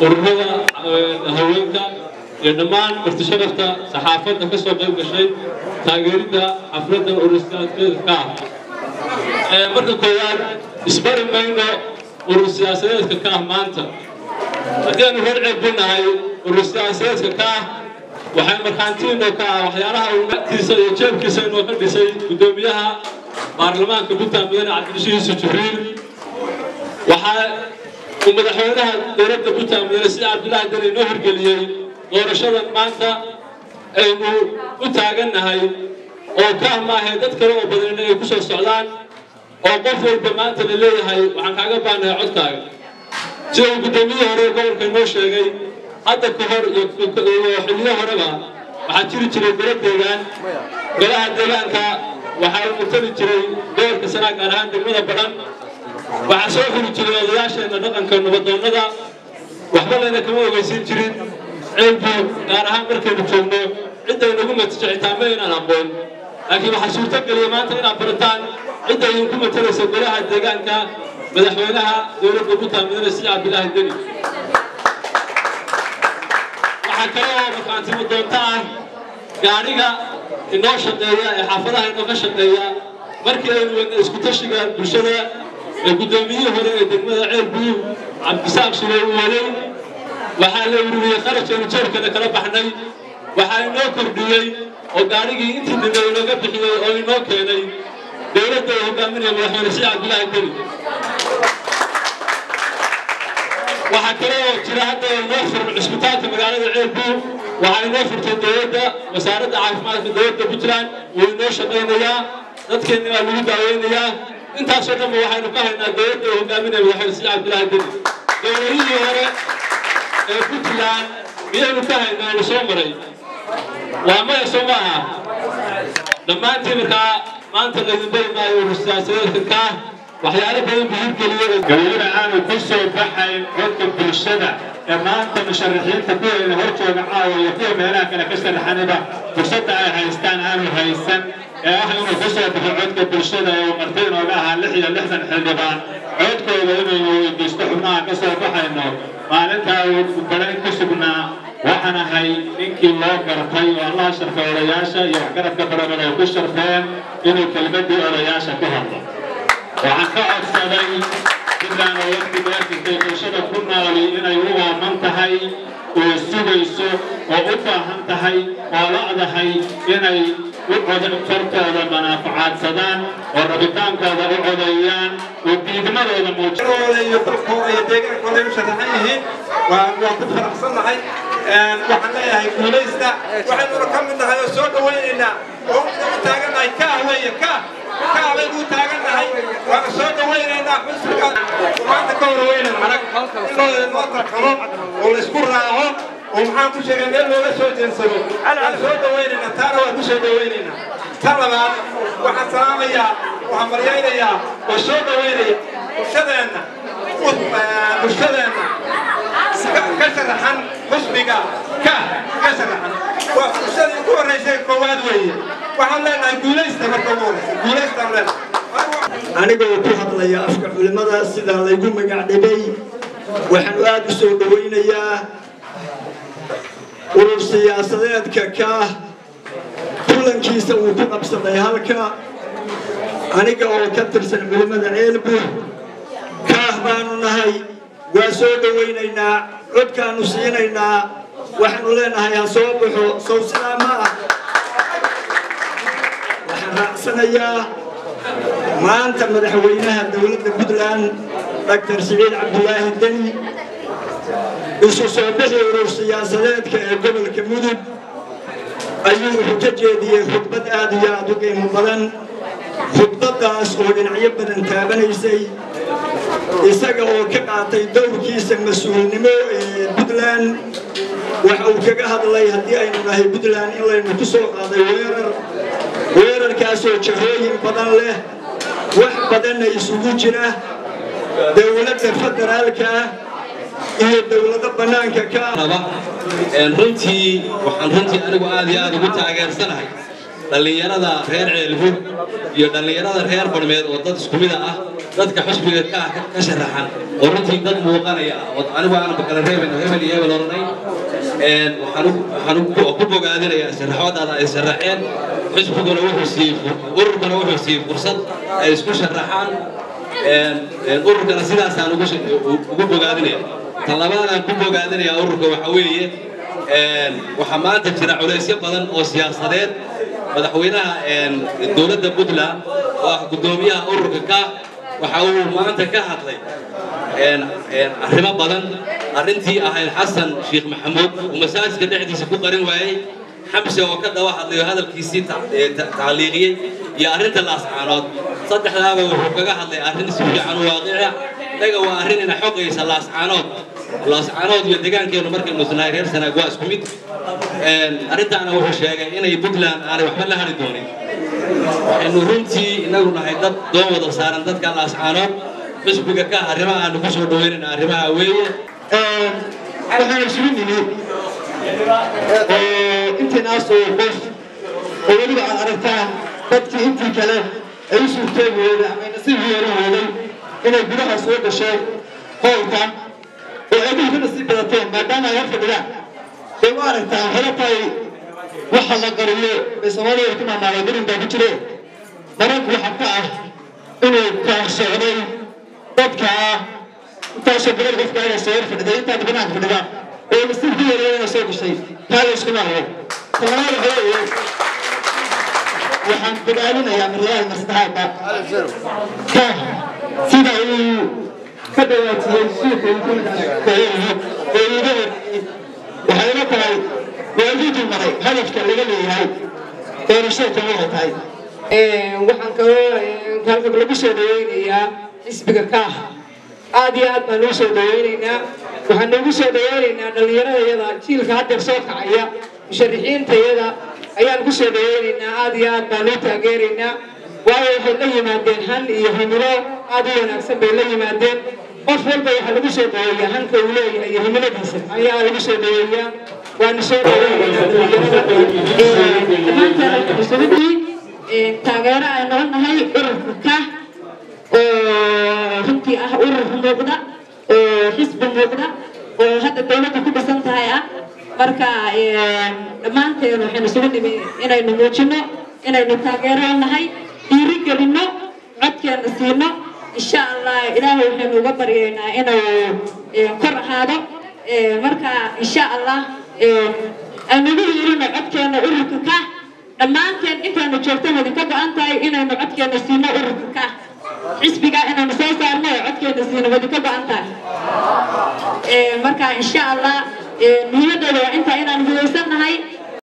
Ururada haweenka iyo dhammaan martisharafta saxaafadda ka soo qayb gashay taageeridda xafladdan urur siyaasadeedka ah. Marka koowaad, isbari mayno urur siyaasadeedka ka ah. Maanta haddii aanu reer Ceelbuur nahay, urur siyaasadeedka ka ah waxay markhaantiinoo ka ah waxyaalaha uu naftiisa iyo jeebkiisa inoo ka dhisay guddoomiyaha baarlamaanka Puntland, Mudane Cabdirashiid Yuusuf Jibriil. Waxaa uu madaxweynaha dowladda Puntland, Mudane Siciid Cabdullaahi Deni, inoo hirgeliyey doorashadan maanta aynu u taagannahay oo kaah maahae dad kale oo badanina ay ku soo socdaan, oo qof walba maanta la leeyahay waxaan kaaga baahnahay codkaaga. Sida uu guddoomiyihii hore gobolka inoo sheegay, hadda ka hor iyo xilliyo horeba waxaa jiri jiray golo deegaan. Golaha deegaanka waxaa uu matali jiray gobolka Sanaag, gaar ahaan degmada Badhan. Waxaa soo xuri jiray odayaasheenna dhaqanka, nabadoonnada. Waxba layna kama ogeysiin jirin. Ceelbuur gaar ahaan markaynu joogno, cidday nagu matasho xitaa ma aynaan aqoon, laakiin waxaa suurtogeliya maanta inaad barataan cidda idinku matalaysa golaha deegaanka, madaxweynaha dowladda Puntland, Mudane Siciid Cabdilaahi Deni. Waxaa kale oo markhaantimo doonto ah gaadhiga inoo shaqeeya ee xaafadaha inoo ka shaqeeya. Markii aynu wadna isku tashiga bulshada ee guddoomiyihii hore ee degmada Ceelbuur, Cabdisaaq Shire, uu waday, waxaa la ururiyey kharash aynu jeebkana kala baxnay. Waxaa inoo kordhiyey oo gaadhigii intii dambe inooga bixiyey oo inoo keenay dowladda uu hogaaminaya madaxweyne Siciid Cabdilaahi Deni. Waxaa kale oo jira hadda inoo furan cusbitaalka magaalada Ceelbuur. Waxaa inoo furtay dowladda, wasaaradda caafimaadka dowladda Puntland. Wuu inoo shaqaynayaa, dadkeenna waa lagu daaweynayaa. Intaasoo dhanba waxaynu ka haynaa dowladda uu hogaaminaya madaxweyne Siciid Cabdilaahi Deni. Dowladihii hore ee Puntland miyaynu ka haynaa la soo maray? Waa maya, soo maaha? Dhammaantiin markaa maanta laydin bari maayo urur siyaasadeedka kaa waxyaalo badan buu hirgeliyey. Weliba aanu ku soo baxayn codka bulshada ee maanta musharaxiinta kuweena hor jooga caawa iyo kuwa meelaha kale ka sharaxaniba fursadda ay haystaan aanu haysan, ee ah inuu ku soo baxo codka bulshada ee uu marti inooga ahaa 66 xildhibaan codkooda inaynu weydiisto xubnaha ka soo baxayno. Maalintaa uu Badhan ku sugnaa, waxaan ahay ninkii loo gartay oo Allah sharfay, odayaasha iyo waxgaradka badan ay ku sharfeen inuu kelmaddii odayaasha ku hadlo. Waxaan ka codsaday Puntland oo waqti dheer jirtay, bulshada ku nooli inay u ooman tahay oo sugayso oo u baahan tahay oo la'dahay inay u fartooda manaafacaadsadaan oo rabitaankooda u codeeyaan oo diidmadooda muujiyaan iyo dalkooda iyo deegaankooda ay u sharaxan yihiin. Waan ku faraxsannahay. Waxaan leeyahay guulaysta. Waxaynuna ka mid nahay oo soo dhawaynaynaa oo u taagannahay Kaah weeye. Kaah, Kaah baynu u taagannahay, waana soo dhawaynaynaa xusbiga. Maanta ka hor weynan arag in loo tartamo oo laysku raaco oo maxaan ku sheegay meel looga soo jeensado. Waan soo dhawaynaynaa, taana waan ku soo dhawaynaynaa. Ta labaad, waxaan salaamayaa, waxaan maryaynayaa oo soo dhawaynaya bulshadeenna ka sharaxan xusbiga ka sharaxan. Waa bulshadii ugu horreysay koowaad weeye. Waxaan leenahay guulaysta. Marka ugu horreysa guulaystaan leenahay. Anigoo ku hadlaya afka culimmada sidaa laygu magac dhibay, waxaanu aad u soo dhawaynayaa urur siyaasadeedka Kaah kulankiisa uu ku qabsaday halka. Aniga oo ka tirsan culimmada Ceelbuur, Kaah baanu nahay, waa soo dhawaynaynaa, codkaanu siinaynaa, waxaanu leenahay ha soo baxo. Sow sidaa ma ah? Waxaan raacsanayaa maanta madaxweynaha dowladda Puntland, Doctor Siciid Cabdulaahi Deni, isu soo bixi urur siyaasadeedka ee gobolka Mudug ayuu wuxuu ka jeediyey khudbad aad iyo aad u qiimo badan, khudbaddaas oo dhinacyo badan taabanaysay, isaga oo ka qaatay dowrkiisa mas-uulnimo ee Puntland. Waxa uu kaga hadlay haddii aynu nahay Puntland in laynu ku soo qaaday weerar, weerarkaasoo jahooyin badan leh, wax badanna isugu jira, dowladda federaalka iyo dowlado bannaanka ka. Runtii waxaan runtii anigu aad iyo aad ugu taageersanahay dhallinyarada reer Ceelbuur iyo dhallinyarada reer Barmeed oo dad isku mida ah. Dadka xusbiga ka sharaxan oo runtii dad muuqanaya oo anigu aanan kala reebayn oo hebel iyo hebel oranay, waxaan ku bogaadinayaa sharaxoodaada ay sharaxeen. Xusbiguna wuxuu siiyey, ururkuna wuxuu siiyey fursad ay isku sharaxaan. Ururkana sidaasaan ugu bogaadinaya. Tan labaadaan ku bogaadinaya ururka waxa weeye, waxaa maanta jira culaysyo badan oo siyaasadeed. Madaxweynaha dowladda Puntland oo ah guddoomiyaha ururka ka waxa uu maanta ka hadlay arrimo badan. Arrintii ahayd Xasan Sheekh Maxamuud uu masaajidka dhexdiisa ku qarin waayey, Xamse oo ka daba hadlay oo hadalkiisii tacliiqiyey, iyo arrinta Laascaanood, saddexdaaba wuxuu kaga hadlay arrin si fiican u waaqici ah. Innaga waa arrin ina xoqaysa Laascaanood. Laascaanood iyo deegaankeenu markaynu isnahay reer Sanaag waa isku mid. Arrintaana wuxuu sheegay inay Puntland aanay waxba la hari doonin. Waxaynu runtii inagu nahay dad doon wada saaran dadka Laascaanood. Xusbiga ka arrimaha aanu ku soo dhaweynayna arrimaha weeye. Waxaan isugu nimi intiinaas oo qof oo weliba aad aragtaan dadkii intii kale ay u suurtoobi weyday ama ay nasiib u yeelan weyday inay gudaha soo gasho hoolka oo adigu ka nasiib badateen maadaama ay hor fadhidaan bay u aragtaan. Waxay la tahay waxa la qariyo bay Soomaaliya ku maamaalay garin baa ku jire. Marag waxa ka ah inuu kaa socday dadka intaasoo boqol qofka inay soo hor fadhiday, intaad banaanka fadhidaan oo nasiib ku yeelan inay soo gashay, taa la iskuma hayo. Talabaad waxa weeye, waxaan bogaadinayaa mar labaad, mar saddexaadba ka sida uu ka dhawaatiyey suuqa uu ka oo iiga horreeyey. Waxay ila tahay waa igu dulmaray hadafka laga leeyahay doorashada tan waxay tahay. Waxaan kaloo halkan lagu soo dhaweynayaa xisbiga Kaah. Aad iyo aad baan ugu soo dhaweynaynaa. Waxaan noogu soo dhaweynaynaa dhallinyarada iyada, jiilka haddeer soo kacaya, musharixiinta iyada ayaan ku soo dhaweynaynaa. Aad iyo aad baan loo taageeraynaa, waayo waxay la yimaadeen han iyo himilo aad u wanaagsan bay la yimaadeen. Qof walba waxaa lagu soo dhaweeyaa hanka uu leeyahay iyo himiladiisa ayaa lagu soo dhaweeyaa. Waanu soo dhaweynaynaa dhallinyarada dhammaanteen. Halkan isugu taageero ay noo nahay ururka ka oo runtii ah urur muuqda oo xisbi muuqda oo hadda dowladda ku dhisan tahay ah. Marka dhammaanteen waxaynu isugu nimi inaynu muujino inaynu taageero nahay, dhiiri gelinno, codkeena siino insha Allah. Ilaahay waxaynu uga baryaynaa inuu kor ahaado. Marka insha Allah aynugu hiirino codkeena ururka ka. Dhammaanteen intaanu joogtan idinka go-an tahay inaynu codkeena siino ururka ka, xisbiga inaynu soo saarno oo codkeena siino idinka go-an tahay. Marka insha Allah muhiim